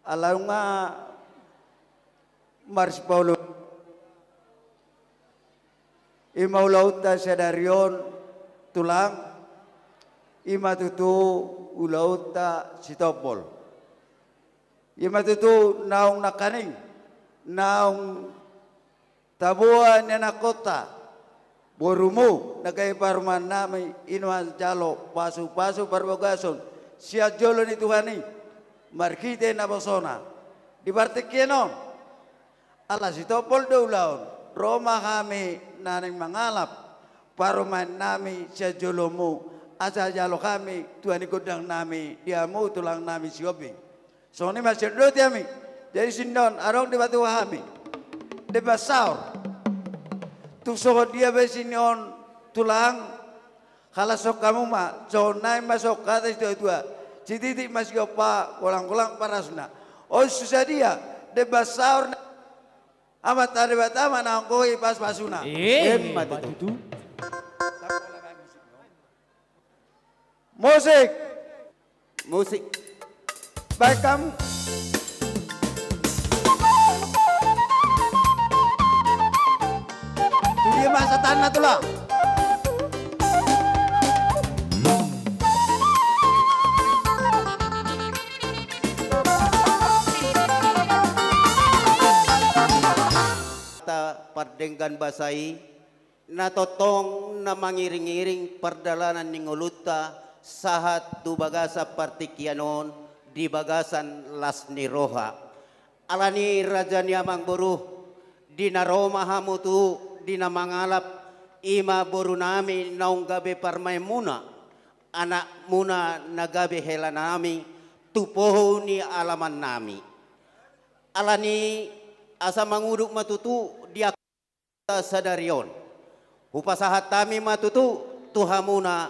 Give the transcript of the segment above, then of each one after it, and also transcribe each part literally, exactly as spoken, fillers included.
Ala nunga marsipaolo, i ma ulaonta sadari on tulang, i ma tutu ulaonta sitombol. I ma tutu naung nangkaning, naung taboa ni anakkonta, borumu na gabe parumaennami, i na manjalo pasupasu parbagason sian jolo ni Tuhan i, marhite naposona di partingkian on. Ala sitombol do ulaon, ro ma hami naeng mangalap parumaennami sian jolomu, asa jalo hami tua ni gondangnami di hamu tulangnami Sihombing. Songon i ma sian doti hami. Jadi sian on adong dipatua hami demban saor. Tung songon dia pe sian on tulang, halashon hamu ma, songon nai ma songon hata ni situatua: Sititik ma sigompa, golanggolang parnasna. On so sadia demban saor na Amanta Debata ma na manggohi pasupasuna. Eh, emma tutu. Musik. Musik. Baen hamu. Tu dia ma satanna tulang? Ta pardenggan basa i, na tongtong na mangiringiring pardalanan ni ngolunta sahat tu bagasan partingkian on di bagasan las ni roha. Alani raja ni amangboru, di na ro ma hamu tu di na mangalap, i ma borunami naung gabe parumaenmuna, anakmuna na gabe helanami tu pohu ni alamannami. Alani asa mangudut ma tutu di sadari on, hupasahat hami ma tutu tu hamuna,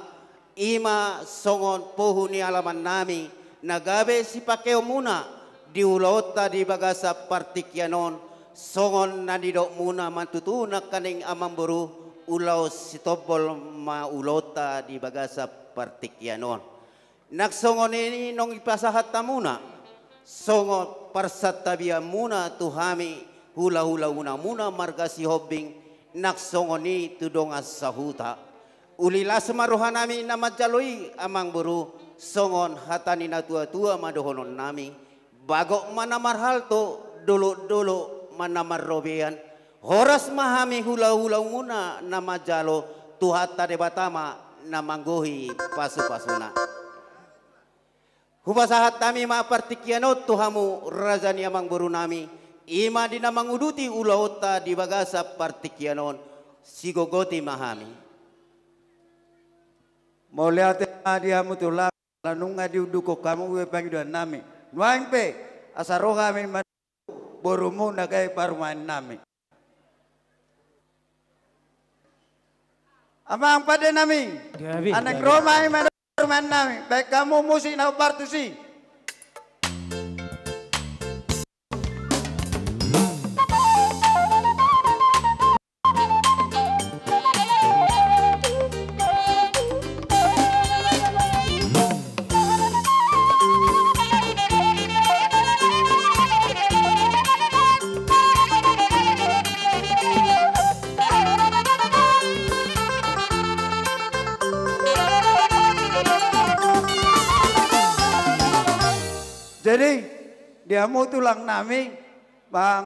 i ma songon pohu ni alamannami na gabe sipangkeonmuna di ulaonta di bagasan partingkian on, songon na nidokmuna ma tutu nangkaning amangboru, ulaon sitombol ma ulaonta di bagasan partingkian on. Nang songon i naung hupasahat hamuna, songon parsantabianmuna tu hami hulahula unamuna marga Sihombing, nang songon i tu dongan sahuta. Uli las ma rohanami na manjalo i, amangboru, songon hata ni natuatua ma dohononnami: Bagot ma na marhalto, dolokdolok ma na marrobean. Horas ma hami hulahulauna na manjalo, Tuhanta Debata ma na manggohi pasupasuna. Hupasahat hami ma partingkian on tu hamu raja ni amangborunami, i ma di na manguduti ulaonta di bagasan partingkian on, sigogoti ma hami. Mauliate ma di hamu tulang. Ala nunga diundukhon hamu be pangidoannami. Nuaeng pe, asa ro hami manungkun borumu na gabe parumaennami. Amang pandenami, gabe, gabe. Naeng ro ma i manungkun parumaennami. Baen hamu musik na hombar tusi. Jadi, di hamu tulangnami, bang